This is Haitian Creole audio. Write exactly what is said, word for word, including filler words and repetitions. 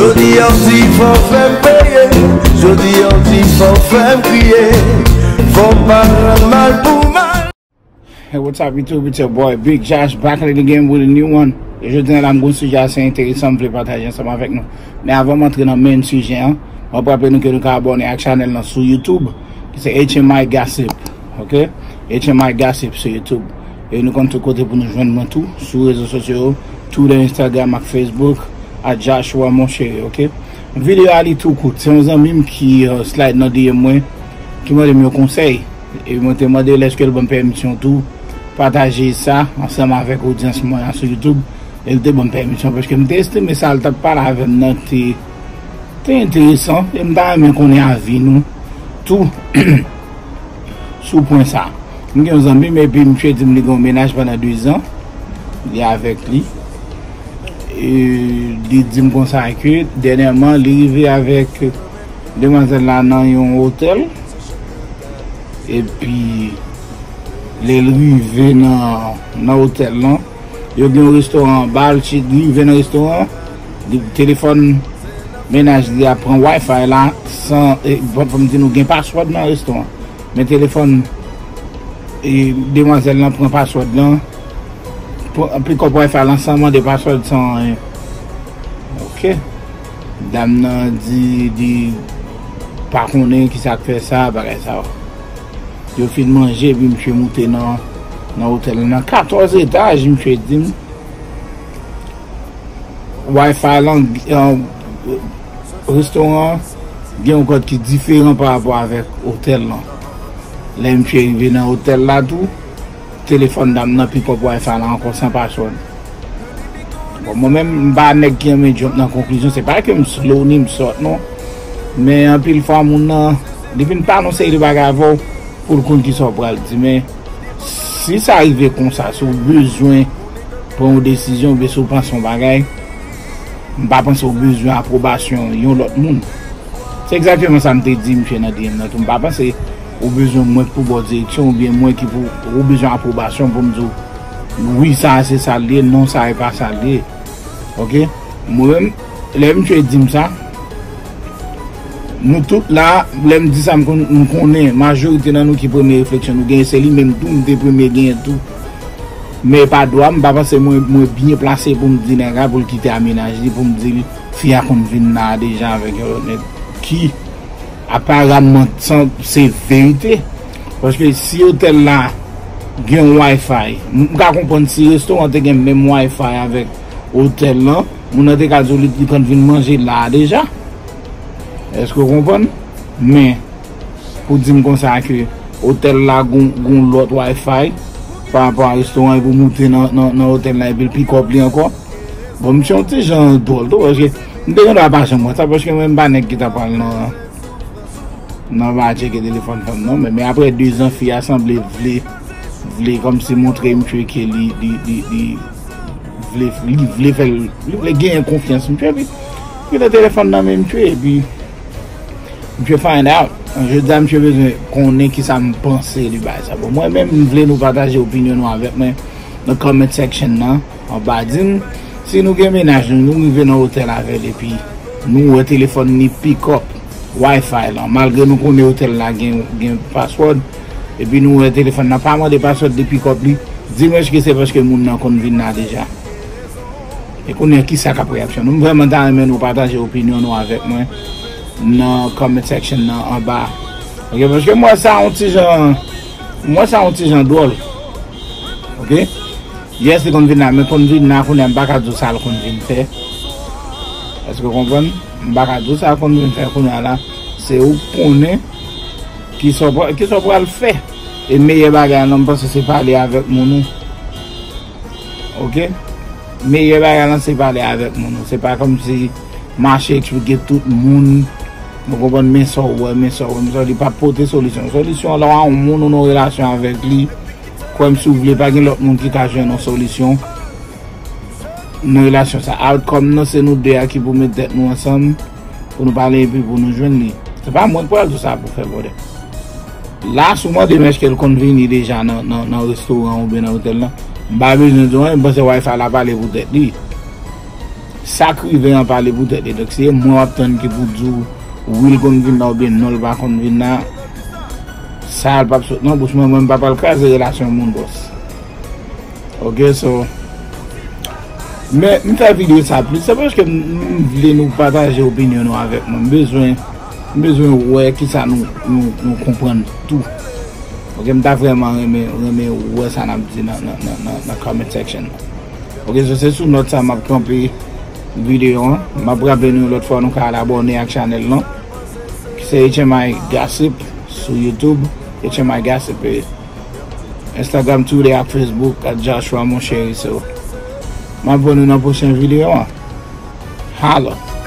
Jodi a w di fò w fè m peye, jodi a w di fò w fè m kriye, fò w pa rann mal pou mal. Hey, what's up, YouTube? It's your boy Big Josh, back at it again with a new one. E jodi a la, m gen yon sijè ase enteresan m vle pataje ansanm avèk nou. Men avan m antre nan main sijè an, m ap raple nou ke nou ka abòne ak chanèl lan sou YouTube, ki se H M I Gossip, ok? H M I Gossip sou YouTube. E nou konn tout kote pou nou jwenn mwen tou, sou rezo sosyo yo, Twitter, Instagram ak Facebook, at Joshua Monchery, ok? Videyo a li tou kout. Se yon zanmi m ki, euh, slide nan D M mwen, ki mande m yon konsèy. E mwen te mande l èske l ban m pèmisyon tou pataje sa ansanm avèk odyans mwen an sou YouTube. E l te ban m pèmisyon paske m te estime sa l t ap pale avè m nan te, te enteresan. E m ta renmen konnen avi nou tou sou pwen sa. M gen yon zanmi m epi misye di m li gen yon mennaj pandan de zan. Li avèk li. E li di m konsa ke dènyèman li rive avèk demwazèl la nan yon otèl. Epi lè l rive nan, nan otèl lan, yo gen yon restoran anba, l chit rive nan restoran, li, telefòn mennaj li a pran Wi-Fi la san, e, fò m di nou gen paswòd nan restoran. Men telefòn, e, demwazèl lan pran paswòd lan, pran, pikòp Wi-Fi lan san mande paswòd, san anyen. Ok. Dam nan di li pa konnen ki sa k fè sa, bagay sa yo. Yo fin manje, epi misye moute nan, nan otèl lan. Nan katòz etaj, misye di m, Wi-Fi lan, eh, restoran an gen yon kòd ki diferan pa rapò avèk otèl lan. Lè misye rive nan otèl la tou, telefòn dam nan pikòp Wi-Fi la ankò san paswòd. Bon, mwen menm, m pa nèg ki renmen jump nan konklizyon, se pa ke m slow ni m sòt, non. Men anpil fwa, moun nan, li vin pale yon seri de bagay avè w pou l konn ki sa w pral di. Men si sa rive konsa, si w bezwen pran yon desizyon, oubyen si w panse yon bagay, m pa panse w bezwen apwobasyon yon lòt moun. Se egzakteman sa m te di misye nan D M nan tou. M pa panse ou bezwen mwen ki pou ba w direksyon, oubyen mwen ki pou, ou bezwen apwobasyon pou m di w, wi, sa a se sa l ye, non, sa a e pa sa l ye. Ok? Mwen menm, lè misye di m sa, nou tout la, lè m di sa, m konn, m konnen majorite nan nou ki premye refleksyon nou genyen, se li menm tou, m te premye genyen tou. Men e pa dwa, m pa panse mwen, mwen byen plase pou m di nèg la pou l kite a mennaj li, pou m di l fi a konn vin la deja avèk yon lòt nèg ki, aparamman, san, se verite. Paske si otèl la gen yon Wi-Fi, m, m ka konprann si restoran te gen menm Wi-Fi avèk otèl lan, moun nan te ka di w li, li konn vin manje la deja. Èske w konprann? Men, pou di m konsa ke otèl la gon, gon lòt Wi-Fi pa rapò a restoran, epi w moute nan, nan, nan otèl la, epi l pikòp li ankò. Bon, misye yon ti jan dwòl tou, paske m te gen dwa pa janm wè sa, paske mwen m pa nèg ki ta pral nan, nan va tcheke telefòn fanm nan, men, men apre de zan, fi a sanble vle, vle kòmsi montre misye ke li, li, li, li vle, li vle fè l, li vle genyen konfyans misye, epi kite telefòn nan men misye, epi misye find out. Jodi a, misye bezwen konnen kisa m panse de bagay sa. Bon, mwen menm, m vle nou pataje opinyon nou avèk mwen nan comment section nan, anba. Di m, si nou gen mennaj nou, nou rive nan otèl avè l, epi nou wè telefòn ni pikòp Wi-Fi lan, malgre nou konnen otèl la gen, gen paswòd, epi nou wè telefòn nan pa mande paswòd li pikòp li, di m èske se paske moun nan konn vin la deja? E kounye a, kisa k ap reyaksyon nou? M vrèman ta renmen nou pataje opinyon nou avèk mwen nan comment section nan anba. Ok, paske m wè sa yon ti jan, m wè sa yon ti jan dwòl. Ok? Yes, li konn vin la, men konn vin la, kounye a m pa ka di w sa l konn vin fè. Èske w konprann? M pa ka di w sa l konn vin fè kounye a la. Se ou k konnen kisa w pral, kisa w pral fè. E meyè bagay la, m panse se pale avèk moun ou. Ok? Meyè bagay lan se pale avèk moun ou. Se pa kòmsi mache eksplike tout moun. Ou konprann, men sa w wè, men sa w wè, men sa w wè. Li p ap pote solisyon. Solisyon an, lè w a yon moun ou nan relasyon avèk li, kwè m si w vle, pa gen lòt moun ki ka jwenn yon solisyon nan relasyon sa. Outcome nan, se nou de a ki pou met tèt nou ansanm pou nou pale epi pou nou jwenn li. Se pa mwen k pral di w sa pou fè, brother. La, si w mande m èske l konn vini deja nan, nan, nan restoran oubyen nan otèl lan, m pa bezwen di w anyen, m panse Wi-Fi la pale pou tèt li. Sa k rive an pale pou tèt li. Donk, se mwen w ap tann ki pou di w wi l konn vin la oubyen non l pa konn vin la. Sa l p ap sot nan bouch mwen, mwen m pa pral kraze relasyon moun bòs. Ok, so, men m fè videyo sa plis, se paske m, m vle nou pataje opinyon nou avèk mwen. M bezwen, m bezwen wè kisa nou, nou, nou konprann tou. Ok, m ta vrèman renmen, renmen wè sa n ap di nan, nan, nan, nan, nan comment section nan. Ok, so se sou nòt sa m ap kanpe videyo an. M ap raple nou yon lòt fwa, nou ka al abòne ak chanèl lan. Se H M I Gossip sou YouTube, H M I Gossip, e Instagram, Twitter ak Facebook, at Joshua Moncheri. So, m ap wè nou nan pwochen videyo an. Holla!